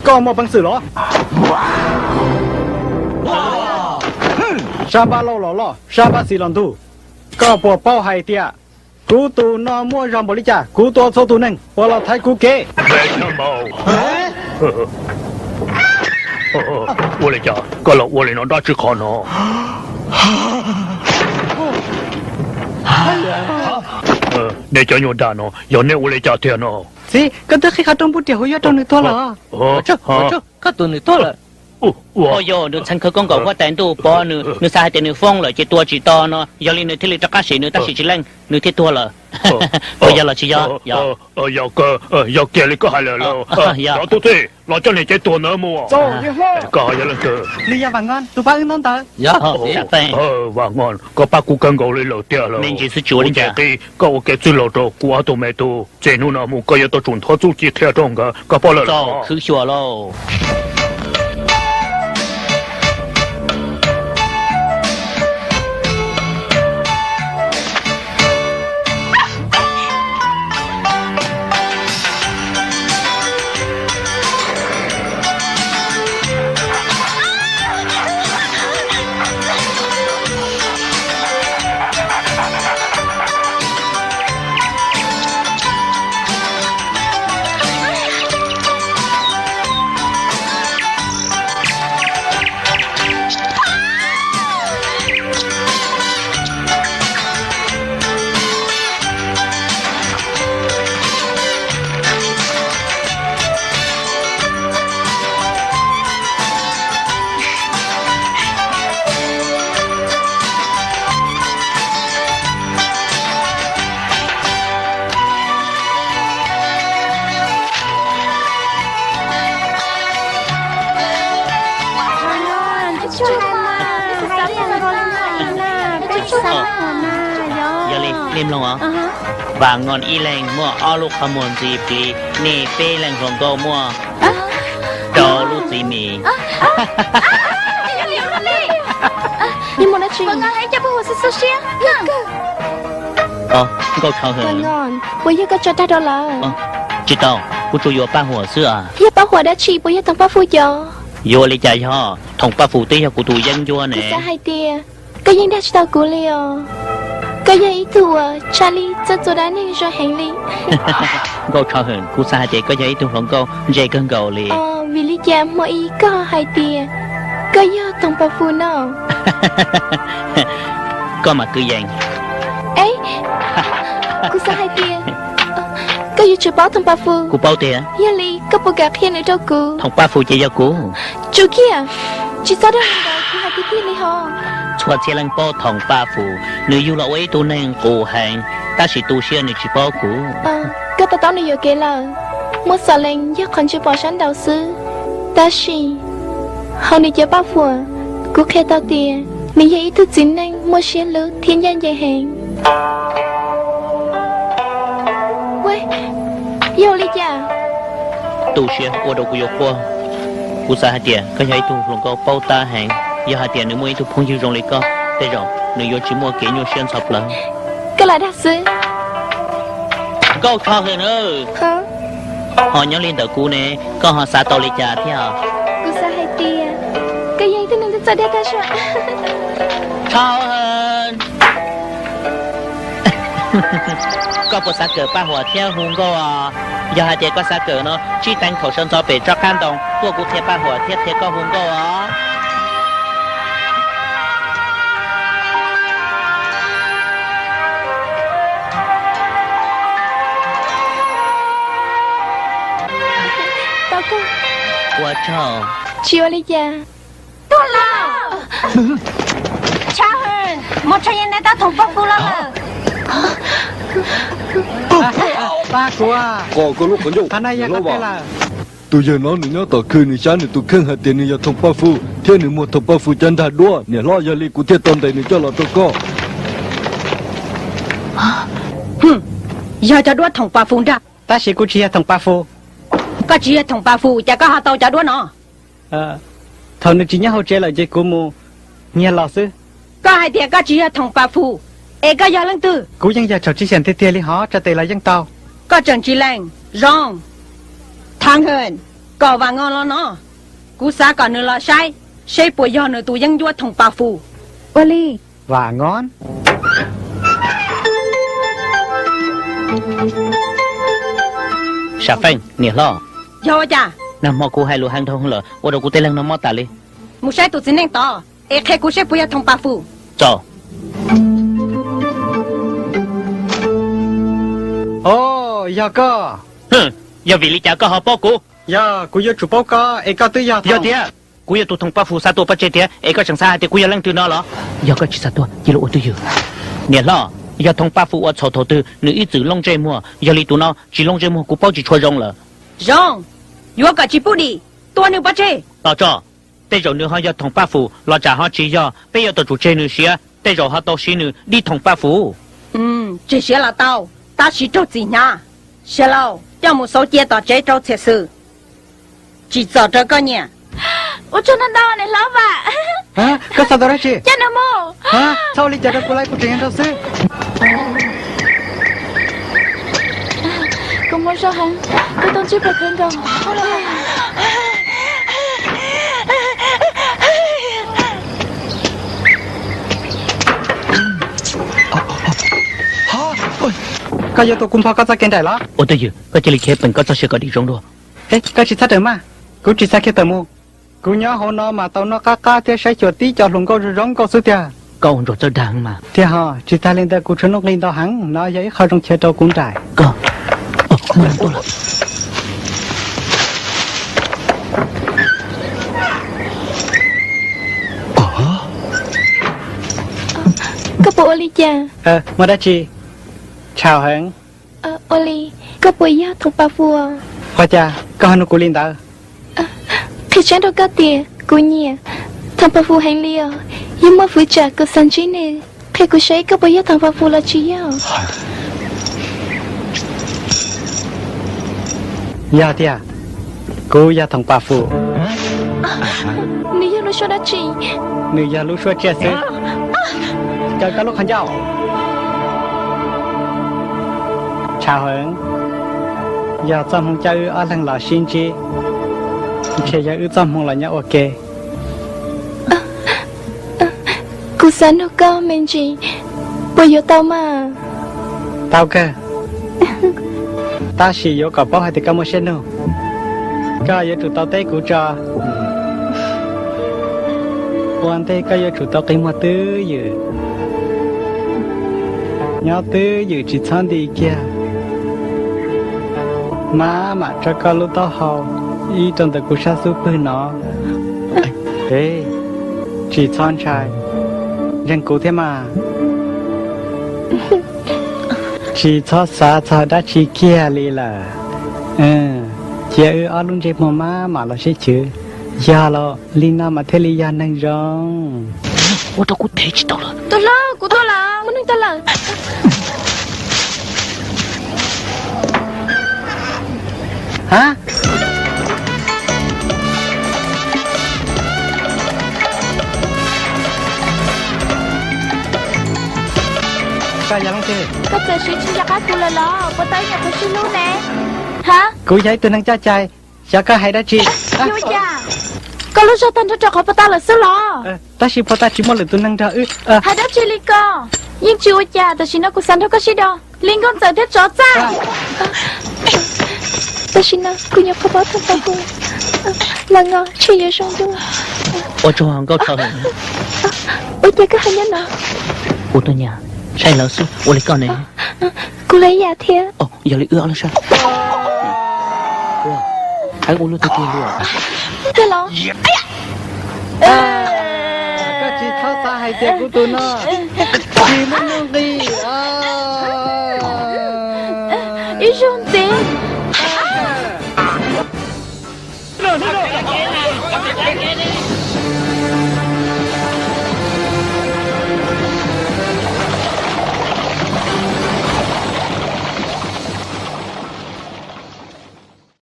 Koj muaj peev xwm los? Sab npab laug los loj, sab npab xis los ntug. Koj puas paub hais tias kuv tus no muaj zog npaum li cas? Kuv tua txhua tus neeg uas los thaiv kuv kev. Ua li cas koj los ua li no dab tsi qhov no? Nej cov nyuag dag no, yog nej ua li cas tiag no? Txiv, koj twb qhib qhov rooj npub riam hauv yuav rau nws tuag lawm. Koj tus nws tuag lawm. Ua yog nws txheev khawv koob nkaus huab tais ntuj pov nws, nws xav hais tias nws foob lawm ces tua tsis tau no, yog li nws thiaj li rov qab sim nws tab sis tsis leej, nws thiaj tuag lawm. Puas yog los tsis yog? Yog, yog kiag li koj hais lawm lauj. Cov tub txib, los coj niag cev tuag ntawd mus. Koj yog leej twg? Nws yog Vam Nqos, tus pab wb ntaub ntawv. Vam Nqos, koj pab kuv kawg nkaus li lawm tiag lauj. Kuv ces qhib koj ua kev txwj laug rau kuv ob tug me tub. Ces hnub no mus koj yuav tau tsum nthuav txuj ci qhia rau nkawd, koj paub lawm los? Khwv xyuas lauj. Yog li nej mloog os, Vam Nqos ib leeg muaj ob lub qhov muag ntxiv plig, nej peb leeg hluas nkauj muaj rau lub txiv mis. Nkauj Tshov Hwm, puas yog koj tso dag rau lawv? Tsis tau, kuv tsuas yuav paj huam xwb os. Yog paj huam dab tsi, puas yog Thoom Paj Fus cov? Yuav ua li cas yog, Thoom Paj Fus twb yog kuv tus yeeb ncuab ne. Kuv xav hais tias koj yeej dag tsis tau kuv li os. Koj yog ib tug uas tshaj li txoj txua dab neeg zoo heev li. Nkauj Tshov Hwm, kuv xav hais tias koj yog ib tug hluas nkauj ntse kawg nkaus li. Vim li cas hmo ib koj hais tias koj yog Thoom Paj Fus no? Koj mas kwv yees. Kuv xav hais tias koj yuav tsum paub Thoom Paj Fus. Kuv paub tiag. Yog li koj puas kam qhia nws rau kuv? Thoom Paj Fus ces yog kuv. Tsum kiag, tsis txhob dag li ntawd, kuv hais tiag tiag li hos. Txhua txhia leej paub Thoom Paj Fus, nws yug los ua ib tug neeg qus heev, tab sis tu siab nws tsis paub kuv. Koj to taub nws yuam kev lawm. Muaj Xos Lees yog qhov ntsia pom sab nraud xwb, tab sis hauv nws cov paj huam, kuv qhia tau tias nws yog ib tug txiv neej muaj siab hlub thiab ncaj ncees heev. Yog li cas? Tu siab ua rau kuv yuav quaj. Kuv xav hais tias koj yog ib tug hluas nkauj paub tab heev, yog hais tias nws muaj ib tug phooj ywg zoo li koj, tej zaum nws yuav tsis muaj kev nyuaj siab ntxhov plawv. Koj lam dag xwb. Nkauj Tshov Hwm na, ho nyob li ntawm kuv ne, koj ho xav tau li cas thiab? Kuv xav hais tias koj yog ib tug neeg txawj dag tag zog. Tshov Hwm, koj puas xav kawm paj huam thiab hu nkauj os? Yog hais tias koj xav kawm no, tsib teev thaum sawv ntxov pem tsob qab ntoo tuaj kuv qhia paj huam thiab qhia koj hu nkauj os. Ua tsaug. Tsis ua li cas. Tub laug, Tshov Hwm, Mos Tshov Yees nais tab Thoom Paj Fus los lawm. Pab kuv, qhov no yog koj tij lawm. Tus yawg no nws nyob tom khw, nws xyab nws tus kheej hais tias nws yog Thoom Paj Fus thiab nws muag Thoom Paj Fus cov nrag duab. Niam hlob, yog li kuv thiaj tau ntes nws coj los rau koj. Yog cov duab Thoom Paj Fus nrag. Tab sis kuv tsis yog Thoom Paj Fus. Koj tsis yog Thoom Paj Fus, cas koj ho tau cov duab no? Thaum nws tsis nyob hauv tsev lawm ces kuv mus nyiag los xwb. Koj hais tias koj tsis yog Thoom Paj Fus, es koj yog leej twg? Kuv yeej yog Tsaum Tsib Xyoos tiag tiag li hos, tso tes los yeej tau. Koj Tsaum Tsis Lees, zoo. Thav Hwm, Kom Vam Ngos los no, kuv xav kom nws los saib seb puas yog nws tus yeeb ncuab Thoom Pas Fus. Ua li. Vam Ngos. Sam Feej, niam hlob. Yog ua cas? Nag hmo kuv hais lus heev dhau lawm, ua rau kuv tej leeg no mob tas li. Mus saib tus txiv neej tod es qhia kuv seb puas yog Thoom Pas Fus. Tso. O, yog koj. Yog vim li cas koj ho paub kuv? Yog kuv yuav tsum paub koj es koj twb yog. Yog tias kuv yog tus Thoom Pas Fus xa tuaj pov tseg tiag es koj tseem xav hais tias kuv yog leej twg no los? Yog koj tsis xav tuag cia li ua twj ywm. Niam hlob, yog Thoom Pas Fus ua txhaum thaum twg nws ib txwm looj ntsej muag, yog li tus no tsis looj ntsej muag kuv paub tsis tshua zoo lawm. Zoo, yuav kom tsis pub dim, tua nws pov tseg. Tos tso, tej zaum nws ho yog Thoom Pas Fus los tsam ho tsis yog, peb yuav tau tsum tseg nws siav, tej zaum ho tau siv nws dib Thoom Pas Fus. Tseg siav los tau, tab sis raug txim hnyav. Sia Lauj, coj mus xauv cia tom tsev rau txhiam xwm. Tsim txom raws koj nyiam. Ua tsaug ntau ntau niam hlob Vam. Koj xav tau dab tsi? Coj nws mus. Txhob ua li cas rau kuv lawm, kuv tseem yog nraug xwb. Koj muaj zog heev, koj tau ntsib pog khawv nkaus. Koj yuav tua kuv npog koj txoj kev nraim los? Ua twj ywm, koj cia li khiav peem koj txoj sia kom dim zoo dua. Koj tsis txhob rawm maj, kuv tsis xav khiav tawm mus. Kuv nyob hauv no mas tau noj qab qab thiab saib xyuas tib co hluas nkauj zoo zoo nkauj xwb tiag. Koj ua ntsuag txawj dag mas. Tiag hos, tsis tag li ntawd kuv tshuav nuj nqis ntau heev, no yog ib qho zoo chaw rau kuv nraim. Koj, muaj neeg tuaj lawm. Koj puas ua li cas? Muaj dab tsi? Tshau heev. Ua li, koj puas yog Thoom Pas Fus? Ua cas koj ho nug kuv li ntawd? Qhia tseeb rau koj tias kuv nyiam Thoom Pas Fus heev li os. Yog muaj fwv tsam kuv xav ntsib nws. Qhia kuv saib koj puas yog Thoom Pas Fus los tsis yog? Yog tiag, kuv yog Thoom Pas Fus. Nws yog lub suab dab tsi? Nws yog lub suab tsiaj xwb. Kaw koj lub qhov ncauj. Tshau heev, yog txoj hmoo coj wb ob leeg los sib ntsib, ntshe yog wb txoj hmoo los nyob ua ke. Kuv xav nug koj me ntsis, puas yuav tau mas? Tau kawg, tab sis yuav kom paub hais tias koj muaj siab nug. Koj yuav tsum tau teb kuv tso. Ua ntej koj yuav tsum tau qi muag twj ywm, nyob twj ywm tsis txhob nti kiag. Maj mam tso koj lub taub hau ib rau ntawm kuv sab xub pwg no. Tsis txhob ntshai, ntseeg kuv thiab mas. Tsis txhob xav txog dab tsi kiag li lawm. Cia wb ob lub ntsej muag maj mam los sib chwv. Yog los li no mas thiaj li yog neeg zoo. Ua rau kuv thev tsis tau lawm. Tus hlob, kuv tuaj lawm, muaj neeg tuaj lawm. Ha? Koj yog leej twg? Koj txawm siv tsis nco qab kuv lawm los? Puas tau ib nyuag qhuav sib hlub ne? Ha? Kuv yog ib tug neeg coj cai, xyov koj hais dab tsi. Ua cas koj lub zog tag nrho rau qhov puag ta lawm xwb los? Tab sis puag ta tsis muaj lwm tus neeg nrog wb. Hais dab tsi li ko? Yeej tsis ua cas, tam sim no kuv xav nrog koj sib do li nkauj ntxawm thiab tsov txaj. Tam sim no kuv nyuam qhuav paub tag nrho kuv los no ntshe yuav zoo dua. Ua tsaug nkauj txho heev. Ua cas koj ho nyob no? Kuv tuaj nyas saib lawv xwb, ua li koj ne? Kuv los ib yam thiab. Yog li wb ob leeg sab heev ua luaj tiag tiag li. Koj tsis txhob xav hais tias kuv tus no tsis muaj nuj nqis.